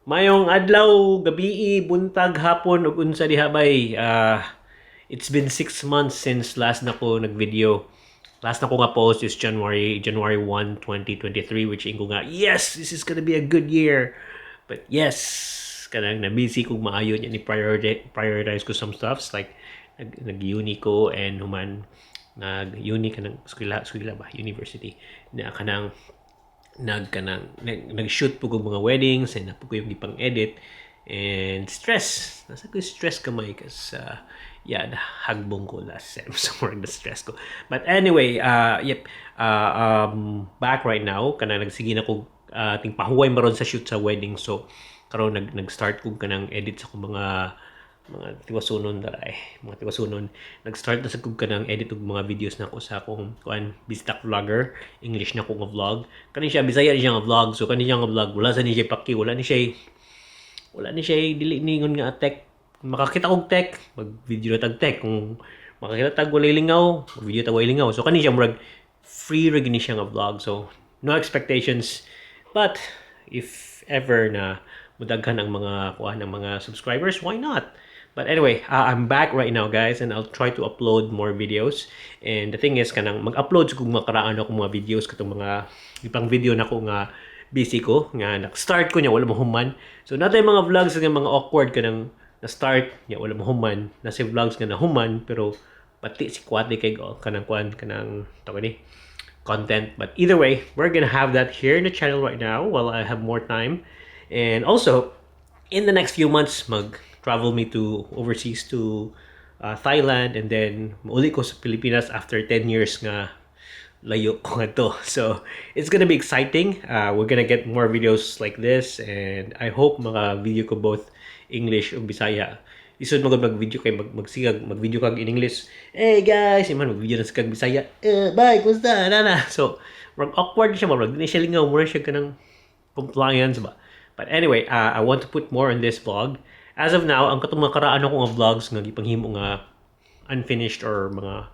Maayong adlaw, gabii, buntag, hapon, ug unsa diha bay. It's been 6 months since last na ko nag-video. Last na ko nga post is January 1, 2023, which ingon ko nga, "Yes, this is gonna be a good year." But yes, kanang na-busy kog maayo niya ni prioritize ko some stuffs like nag-uni ko and human nag-uni, kanang eskwela, eskwela ba, university na kanang nag-shoot po kog mga weddings and naa po koy gipang edit and stress nasa ko, stress kamay kasi yeah, hagbong ko last sem, so more the stress ko. But anyway, yep, back right now. Kanang nagsige na ko ting pahuway maron sa shoot sa wedding, so karon nag-start ko kanang edit sa akong mga tiwasunon dara eh, mga tiwasunon. Nag-start na sa kog kanang edit og mga videos na ko sa akong kuan, Bisdak Vlogger English na ko nga vlog. Kani siya, Bisaya ni siya nga vlog. So kani siya nga vlog, wala sa ni siya paki, wala ni siya dili ningon nga tech. Kung makakita og tech, mag video na tag tech. Kung makakita tag walay lingaw, mag video tag walay lingaw. So kani siya murag free ra gini siya nga vlog, so no expectations. But if ever na mudaghan ang mga kuan ng mga subscribers, why not? But anyway, I'm back right now, guys, and I'll try to upload more videos. And the thing is, kanang mag-upload sa kung makaraan ako mga videos, katong mga ipang video na ko nga busy ko, nga nag-start ko niya, wala mahuman. So, naa tay mga vlogs nga mga awkward, kanang na-start niya, wala mahuman. Nasa vlogs nga nahuman, pero pati si kwate kay kanang kuan, kanang tawag ni content. But either way, we're gonna have that here in the channel right now while I have more time. And also, in the next few months, mag travel me to overseas to Thailand and then mauli ko sa Pilipinas after 10 years nga layo ko nga to. So, it's gonna be exciting. We're gonna get more videos like this and I hope mga video ko both English ug Bisaya. Isod mo mag-video kay magsigag mag-video kag in English. "Hey guys," iman mag-video na sa kag Bisaya. "Eh, bye, kumusta?" Nana. So, murag awkward siya, murag di siya lingaw, murag siya kanang compliance ba. But anyway, I want to put more on this vlog. As of now, ang katong mga karaan ako nga vlogs nga gipanghimo nga unfinished or mga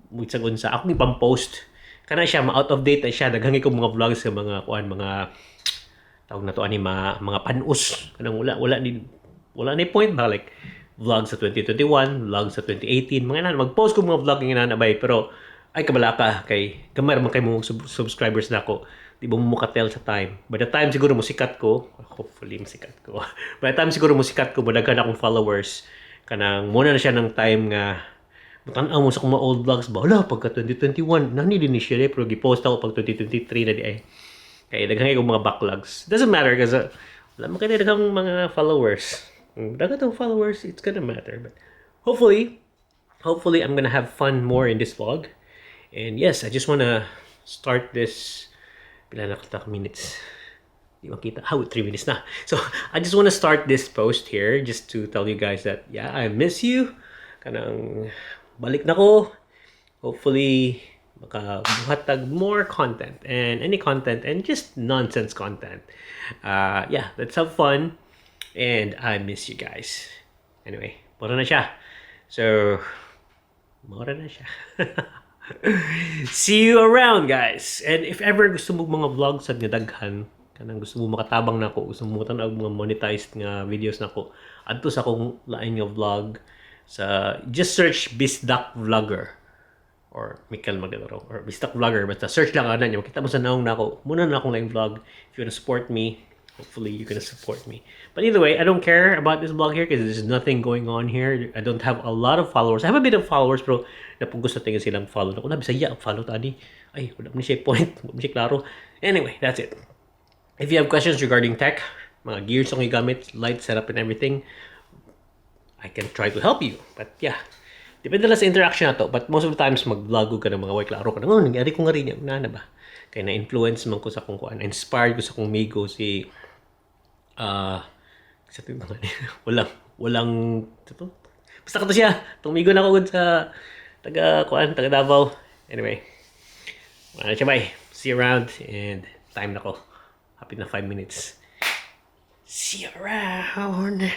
bisag unsa akong ipang-post kana siya, ma out of date na siya. Daghan ko mga vlogs sa mga kuan, mga tawag na to ani, mga panus, kanang wala ni point ba, like vlog sa 2021, vlog sa 2018, mga nan mag-post ko mga vlog nga na bay. Pero ay kabala ka kay gamay man kay mo subscribers na ako, di ba mo makatel sa time. By the time siguro mo sikat ko, hopefully masikat ko, by the time siguro mo sikat ko, modaghan akong followers, kanang muna na siya ng time nga tan-aw mo sa akong mga old vlogs ba, wala, pagka 2021 nani din ni siya eh, pero gi-post ako pag 2023 na di ay kay daghan kay mga backlogs. Doesn't matter kasi wala man kay daghang mga followers. Kung daghan tong followers, it's gonna matter. But hopefully I'm gonna have fun more in this vlog. And yes, I just wanna start this. Pila na ka minutes? Di makita. How, 3 minutes na. So, I just wanna start this post here just to tell you guys that, yeah, I miss you. Kanang balik na ko. Hopefully, makabuhat tag more content and any content and just nonsense content. Yeah, let's have fun. And I miss you guys. Anyway, mura na siya. So, mura na siya. See you around, guys. And if ever gusto mo mga vlogs sa nga daghan, kanang gusto mo makatabang nako, gusto mo tan mga monetized nga videos nako, adto sa akong lain nga vlog sa, just search Bisdak Vlogger or Mikkel Magdalaro or Bisdak Vlogger. Basta search lang ana niya, makita mo sa naong nako. Muna na akong laing vlog. If you wanna support me, hopefully you're gonna support me. But either way, I don't care about this vlog here because there's nothing going on here. I don't have a lot of followers. I have a bit of followers, pero napugos na tingin silang follow nako na. Bisaya follow tani ay wala mo siya point, wala mo siya klaro. Anyway, that's it. If you have questions regarding tech, mga gears akong gigamit, light setup and everything, I can try to help you. But yeah, depende lang sa interaction na to. But most of the times, mag-vlog ka ng mga way klaro ka na, "Oh, nangyari ko nga rin yan." Na ba? Kaya na-influence man ko sa kung kuan, inspired ko sa kong migo si, sa walang, ito, basta ka to siya, tumigo na ko sa taga, kuan, taga Davao. Anyway, wala na siya, bye. See you around and time na ko. Happy na 5 minutes. See you around.